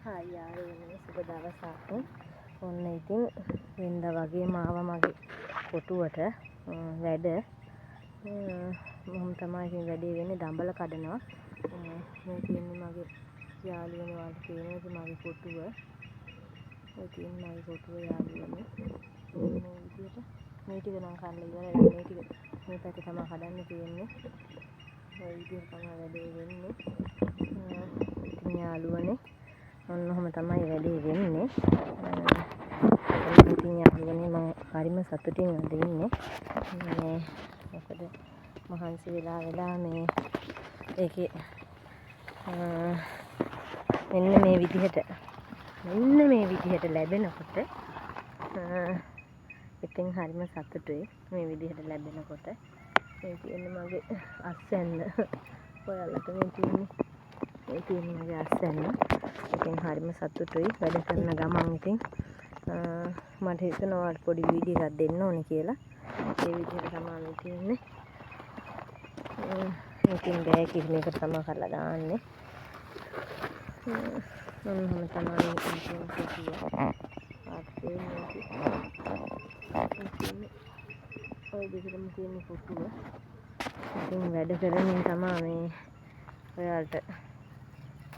Hi යාළුවනේ, සුබ දවසක්. ඔන්න ඉතින් වෙනදා වගේම ආවා මගේ කොටුවට වැඩ. මොහොම තමයි ඉතින් වැඩේ වෙන්නේ, දඹල කඩනවා. මේ තියෙන්නේ මගේ යාළුවනේ, ඔයාලට පේනවා ඉතින් මගේ කොටුව. ඔය තියෙන්නේ මගේ කොටුව යාළුවනේ. මේ විදියට මේ ටික නම් කඩලා ඉවරයි. මේ ටික මේ පැත්තේ තමයි කඩන්න තියෙන්නේ. ඔය විදියට තමයි වැඩේ වෙන්නේ. ඉතින් යාළුවනේ, ඔන්න ඔහොම තමයි වැඩේ වෙන්නේ. ඉතින් යාළුවනේ, මම හරිම සතුටින් අද ඉන්නේ. මේ මොකද මහන්සි වෙලා වෙලා මේ ඒකේ මෙන්න මේ විදිහට ලැබෙනකොට ඉතින් හරිම සතුටුයි මේ විදිහට ලැබෙනකොට. මේ තියෙන්නේ මගේ අස්වැන්න. ඔයාලට මේ තියෙන්නේ මගේ අස්වැන්න. ඉතින් හරිම සතුටුයි වැඩ කරන ගමන්. ඉතින් මට හිතුණා ඔයාලට පොඩි වීඩියෝ එකක් දෙන්න ඕනේ කියලා. ඒ විදිහට තමයි මේ තියෙන්නේ. ඉතින් බෑ කිරිමේකට තමයි කරලා දාන්නේ. ඔන්න ඔහොම තමයි මේ තියෙන කොටුව. ඔයාලට පේන්නේ ඇති. මේ තියෙන්නේ ඔය විදිහටම තියෙන කොටුව. ඉතින් වැඩ කරමින් තමයි මේ ඔයාලට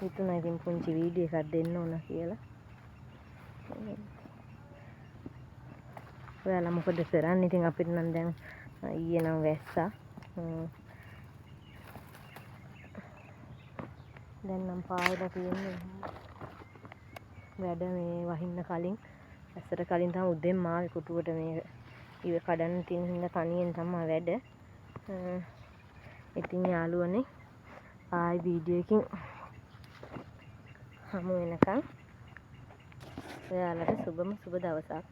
හිතුණා ඉතින් පුංචි වීඩියෝ එකක් දෙන්න ඕන කියලා. ඔයාලා මොකද කරන්නේ? ඉතින් අපිට නම් දැන් ඊයේ නම් වැස්සා. දැන් නම් පායලා තියෙන්නේ. වැඩ මේ වහින්න කලින්, වැස්සට කලින් තමයි උදෙන්ම ආවේ කොටුවට. මේක ඉව කඩන්න තියෙන හින්දා තනියෙන් තමයි වැඩ. ඉතින් යාළුවනේ, ආයි වීඩියෝ එකකින් හමු වෙනකන් ඔයාලට සුබම සුබ දවසක්.